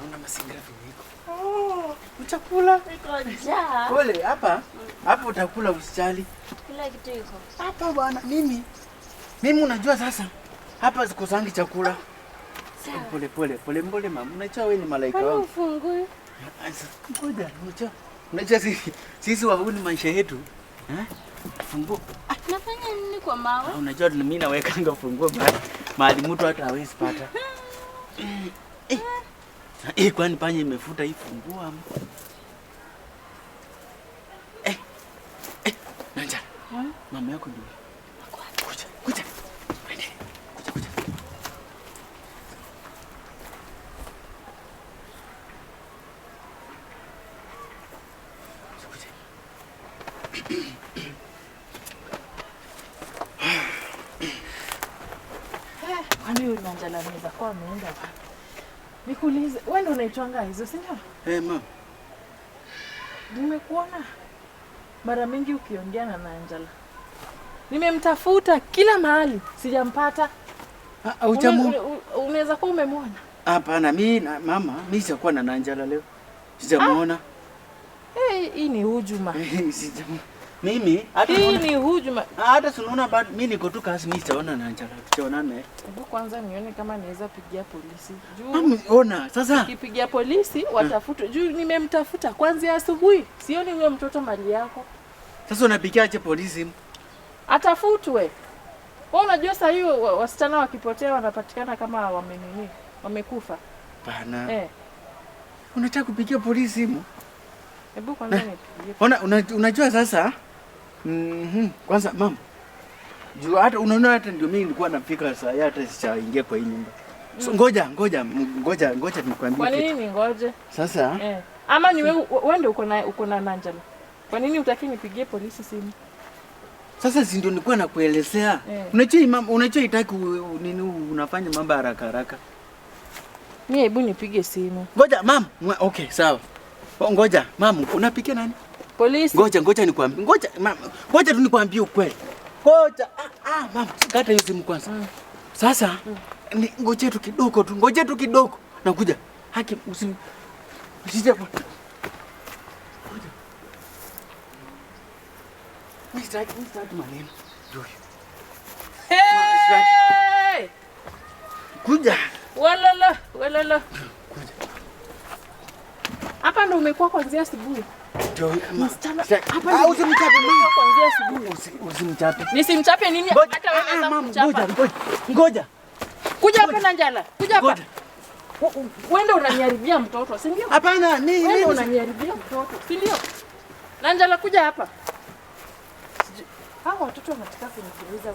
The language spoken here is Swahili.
Una mazingira vile iko. Oh, utakula. Niko njaa. Pole hapa. Hapa utakula usijali. Kila kitu iko. Hapa bwana mimi. Mimi unajua sasa. Hapa sikosangi chakula. Sawa. Pole pole pole pole mama. Unajua wewe ni malaika Kwani wangu. ufungui? Ngoja, unajua. Unajua sisi wahuni maisha yetu. Eh? Funguo. Nafanya nini kwa mawe? Ah, unajua mimi nawekanga funguo mahali mtu hata hawezi pata. Eh. Eh, kwani panya imefuta hii funguo ama? Eh. Eh, Nanjala. Mama yako ndio. Kuja, kuja. Twende. Kuja, kuja. Kuja, kuja. Kwani huyu Nanjala anaweza kuwa ameenda wapi? Nikuulize, wewe ndio unaitwanga hizo, si ndio? Eh, mama. Nimekuona mara mingi ukiongea na Nanjala. Nimemtafuta kila mahali, sijampata. Ah, hujamu. Unaweza kuwa umemwona. Hapana, mimi na mama, mimi sijakuwa na Nanjala leo. Sijamuona. Hey, hii ni hujuma. Sijamu. Mimi hata Hii unaona ni hujuma. hata tunaona bado mimi niko tu kazi, mimi sijaona Nanjala. Tujaonana. Hebu kwanza nione kama naweza pigia polisi. Juu Mama, ona sasa. kipigia polisi watafutwe. Juu nimemtafuta kwanzia asubuhi. Sioni huyo mtoto mali yako. Sasa unapigiaje polisi? Atafutwe. Wewe unajua saa hiyo wasichana wakipotea wanapatikana kama wamenini, wamekufa. Bana. Eh, Unataka kupigia polisi simu? hebu kwanza nipigie. Ona unajua sasa? Kwanza mama. Juu hata unaona hata ndio mimi nilikuwa nafika saa hii hata sijaingia kwa hii nyumba. So, ngoja ngoja ngoja ngoja nikwambie Kwa kitu. nini ningoje? Sasa Eh. Ama ni wewe wewe ndio uko na Nanjala. Kwa nini hutaki nipigie polisi simu? Sasa si ndio nilikuwa nakuelezea. Eh. Unajua mama, unajua itaki nini unafanya mambo haraka haraka. Mimi hebu nipige simu. Ngoja mama, okay sawa. Ngoja mama, unapigia nani? Polisi. Ngoja ngoja nikwambie. Ngoja mama, ngoja tu nikwambie ukweli. Ngoja mama, kata hiyo simu kwanza. Sasa ni ngoja tu kidogo tu, ngoja tu kidogo. Nakuja. Haki usije. Ngoja. Mimi sitaki maneno. Ndio. Hey! Kuja. Walala, walala. Kuja. Hapa ndo umekuwa kuanzia asubuhi. Ndio. Msichana, Sitaki. hapa Ah, ndo usimchape mama. umekuwa kuanzia asubuhi. Usimchape. Nisimchape nini? Ngoja. Hata wewe unaweza Mama, kumchapa. ngoja, ngoja. Ngoja. Kuja hapa Nanjala. Kuja hapa. Ngoja. Wewe ndio unaniharibia mtoto, si ndio? Hapana, mimi Wewe ndio mimi unaniharibia mtoto, si ndio? Nanjala kuja hapa. Hawa watoto wanataka kunikimbiza.